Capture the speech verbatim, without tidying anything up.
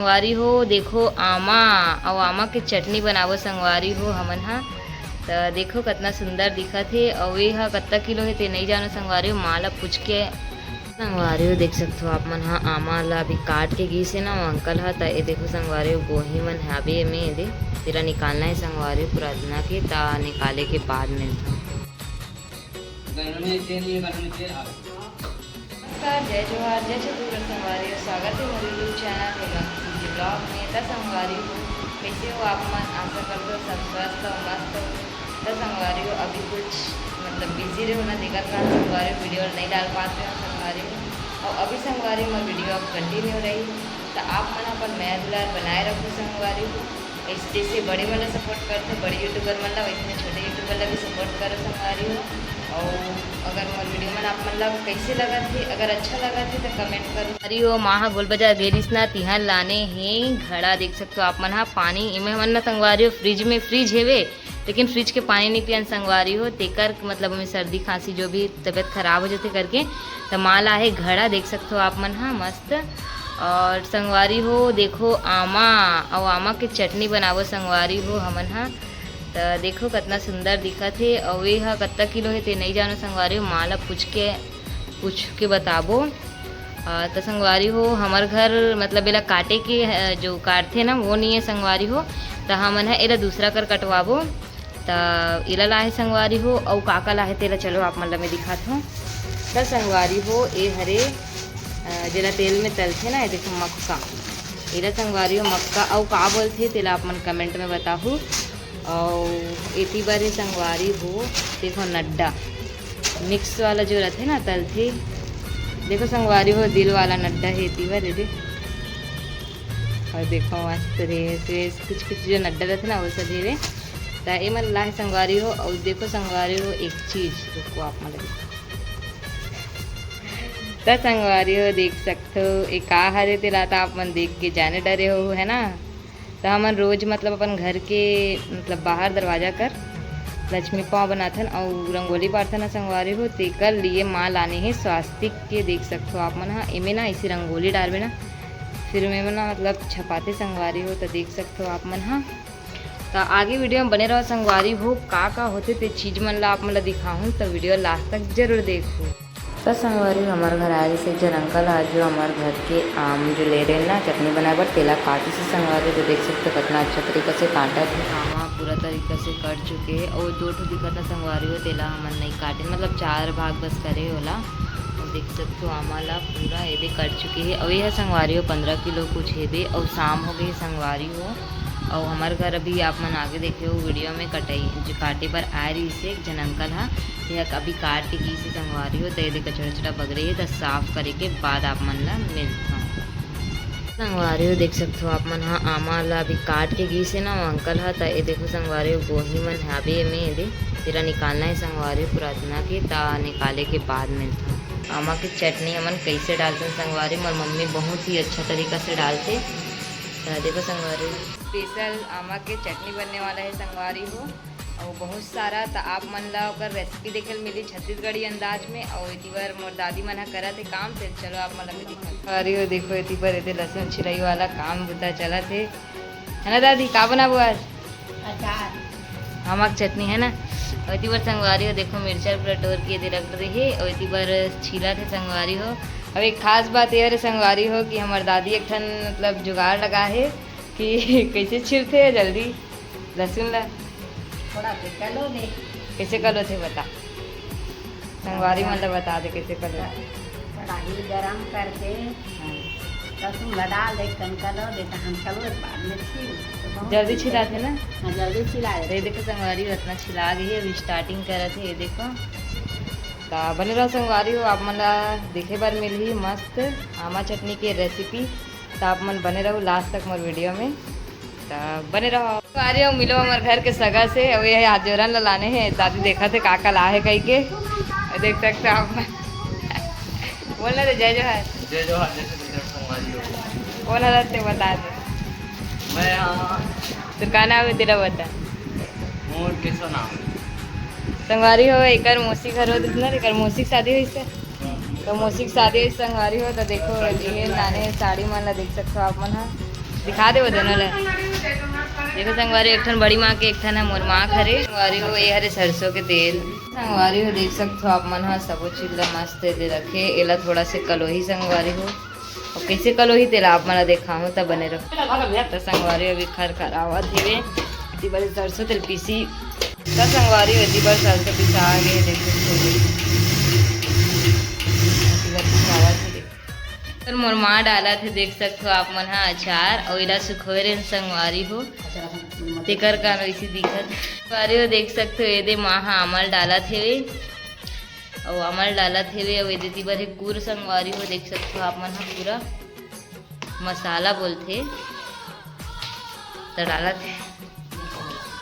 संगवारी हो, देखो आमा, अउ आमा के चटनी बनाबो संगवारी हो हमन ह। त देखो कतना सुंदर दिखत हे, अउ ये ह कतका किलो हे ते नइ जानो संगवारी हो, माँ ला पूछ के। संगवारी हो, देख सकथो आप मन ह, आमा ला अभी काट के गीस हे ना वो अंकल ह। त ये देखो संगवारी हो, गोही मन हावे एमे, ये दे, तेला निकालना हे संगवारी हो, पुरातना के, त निकाले के बाद मिलथन। नमस्कार, जय जोहार, जय छत्तीसगढ़ संगवारी हो, स्वागत हे मोर YouTube चैनल हेमंत जी ब्लॉग में। त संगवारी हो, कैसे हो आप मन? आशा करथो सब स्वस्थ हो, मस्त हो। त संगवारी हो, अभी कुछ मतलब बिजी रहे हो ना, तेकर कारण संगवारी हो वीडियो नहीं डाल पात रहे हो संगवारी हो। अउ अभी संगवारी हो, मोर वीडियो अब कंटिन्यू रही, त आप मन अपन मया दुलार बनाए रखो संगवारी हो। ऐसे जैसे बड़े मन ला सपोर्ट करथे, बड़े यूट्यूबर मन ला, वैसे छोटे यूट्यूबर ला भी सपोर्ट करो संगवारी हो। अउ अगर मोर वीडियो मन आप मन ला कैसे लगत हे, अगर अच्छा लगत हे त कमेंट करो। अरे ओ माँ ह गोल बाजार गे रिहिस ना, तिहां लाने हे घड़ा, देख सकथो आप मन ह। पानी एमे हमन ना संगवारी हो फ्रिज में, फ्रिज हेवे, लेकिन फ्रिज के पानी नहीं पियन संगवारी हो, तेकर मतलब हमें सर्दी खांसी जो भी तबीयत खराब हो जाथे करके। त माँ ला हे घड़ा, देख सकथो आप मन ह मस्त। और संगवारी हो, देखो आमा, अउ आमा के चटनी बनाबो संगवारी हो हमन ह। त देखो कतना सुंदर दिखत हे, अउ ये ह कतका किलो हे ते नइ जानो संगवारी हो, माँ ला पूछ के, पूछ के बताबो। अ, त संगवारी हो, हमर घर मतलब एला काटे के, अ, जो काटथे ना, वो नहीं है संगवारी हो, त हमन ह एला दूसरा कर कटवाबो। त एला लाहे संगवारी हो, अउ का का लाहे तेला चलो आप मन ला मैं दिखात हूँ। त संगवारी हो, ए हरे, अ, जेला तेल में तलथे ना, ये देखो मक्का, एला संगवारी हो मक्का अउ का बोलथे तेला आप मन कमेंट में बताहू। अउ एती बर हे संगवारी हो, देखो नड्डा, मिक्स वाला जो रथे ना तलथे, देखो संगवारी हो दिल वाला नड्डा हे एती बर, ये दे। अउ देखो मस्त रे, से कुछ कुछ जो नड्डा रथे ना वो सब हे रे। त एमन लाहे संगवारी हो, अउ देखो संगवारी हो एक चीज, रुको आप मन ला दिखाहूँ। त संगवारी हो देख सकथो, ए का हरे तेला त आप मन देख के जाने डरे हो, है ना? त हमन रोज मतलब अपन घर के मतलब बाहर दरवाजा कर लक्ष्मी पाँव बनाथन अउ रंगोली पारथन ना संगवारी हो, तेकर लिए माँ लाने हे स्वास्तिक के। देख सकथो आप मन ह, एमे ना ऐसे रंगोली डारबे ना, फिर एमे ना मतलब छपाथे संगवारी हो। त देख सकथो आप मन ह, त आगे वीडियो में बने रहो संगवारी हो, का का होथे ते चीज मन ला आप मन ला दिखाहूँ, त वीडियो लास्ट तक जरूर देखो। त संगवारी हो, हमर घर आए रहिस एक झन अंकल ह, जो हमर घर के आम जो ले रहे ना चटनी बनाए बर, तेला काटिस हे संगवारी हो। देख सकते हो कितना अच्छा तरीका से काटत हे। आमा पूरा तरीका से कट चुके हे, अउ दो ठो दिखत ना संगवारी हो, तेला हमन नहीं काटे, मतलब चार भाग बस करे ओला। अउ देख सकते हो आमा ला पूरा एदे कट चुके हे। अउ ये ह संगवारी हो पंद्रह किलो कुछ हेदे, अउ शाम हो गए संगवारी हो। अउ हमर घर अभी आप मन आगे देखे हो वीडियो में कटाई जो काटे बर आए रहिस हे एक झन अंकल ह, ये ह अभी काट के गीस हे संगवारी हो। त ये दे छोटा छोटा बगरे हे, त साफ करे के बाद आप मन ला मिलथन। संगवारी हो देख सकथो आप मन ह, आमा ला अभी काट के गीस हे ना वो अंकल ह। त ये देखो संगवारी हो, गोही मन हावे एमे, ये दे, तेला निकालना हे संगवारी हो पुरातना के, त निकाले के बाद मिलथन। आमा के चटनी हमन कैसे डालथन संगवारी, मोर मम्मी बहुत ही अच्छा तरीका से डालथे। त देखो संगवारी, स्पेशल आमा के चटनी बनने वाला है संगवारी हो, अउ बहुत सारा। त आप मन ला ओकर रेसिपी देखे ल मिली छत्तीसगढ़ी अंदाज में। अउ एती बर मोर दादी मन ह करत हे काम, त चलो आप मन ला भी दिखात हौं। संगवारी हो देखो, एती बर एदे लहसुन छिलाई वाला काम बुता चलत हे, है ना दादी? का बनाबो आज? अचार। आमा के चटनी है ना। अउ एती बर संगवारी हो देखो, मिर्चा पूरा टोर के एदे रख रहे हे, अउ एती बर छीलत हे संगवारी हो। अब एक खास बात ये हरे संगवारी हो कि हमर दादी एक ठन मतलब जुगाड़ लगा हे कि कैसे छिलथे जल्दी लहसुन ला। थोड़ा से कलो दे। कैसे कलो थे बता, संगवारी मन ला बता दे कैसे कलो। कढ़ाई गरम करके हाँ। लहसुन ला डाल दे, कन कलो दे, तहन कलो बाद में छील। तो बहुत जल्दी छिलाथे ना? हाँ, जल्दी छिला दे। ये देखो संगवारी हो, इतना छिला गई है, अभी स्टार्टिंग करत हे, ये देखो। त बने रहो संगवारी हो, आप मन ला देखे बर मिलही मस्त आमा चटनी के रेसिपी। त आप मन बने रहो लास्ट तक मोर वीडियो में, त बने रहो। संगवारी हो, मिलो हमर घर के सगा से, अउ ये हाथ जोरन ला लाने हे, दादी देखत हे का का लाहे कहि के, देख सकते हो आप मन। बोलना तो जय जोहार। जय जोहार, जय छत्तीसगढ़ संगवारी हो। कौन हालत ते बता दे। मैं यहाँ तेरा का नाम है, तेरा बता। मोर केशव नाम। संगवारी हो, एकर मौसी घर होत ना, एकर मौसी के शादी होइस हे। तो मौसी के शादी होइस संगवारी हो, तो देखो, ये नाने साड़ी मन ला देख सकते हो आप मन हा। दिखा दे वो दोनों ला। देखो संगवारी, एक ठन बड़ी माँ के, एक ठन है मोर माँ के हरे। संगवारी हो, ये हरे सरसों के तेल। संगवारी हो, देख सकत हो आप मन ह, सबो चीज ला मस्त दे रखे। एला थोड़ा से कलोही संगवारी हो, अउ कैसे कलोही तेला आप मन ला देखाहूँ, त बने रहो। त संगवारी हो, अभी खरखरावत हेवे, एती बर सरसों तेल पीसी। त संगवारी हो, एती बर सरसों पिसा गे, देख सकत हो। एती बर पिसावत हे। त मोर माँ डालत हे, देख सकत हो आप मन ह, अचार, अउ एला सुखोए रेहेन संगवारी हो, तेकर कारण वैसे दिखत। संगवारी हो, देख सकत हो, एदे माँ ह आमल डालत हेवे, अउ आमल डालत हेवे, अउ एदे ती बर हे कूर संगवारी हो, देख सकत हो आप मन ह, पूरा मसाला बोलथे, त डालत हे।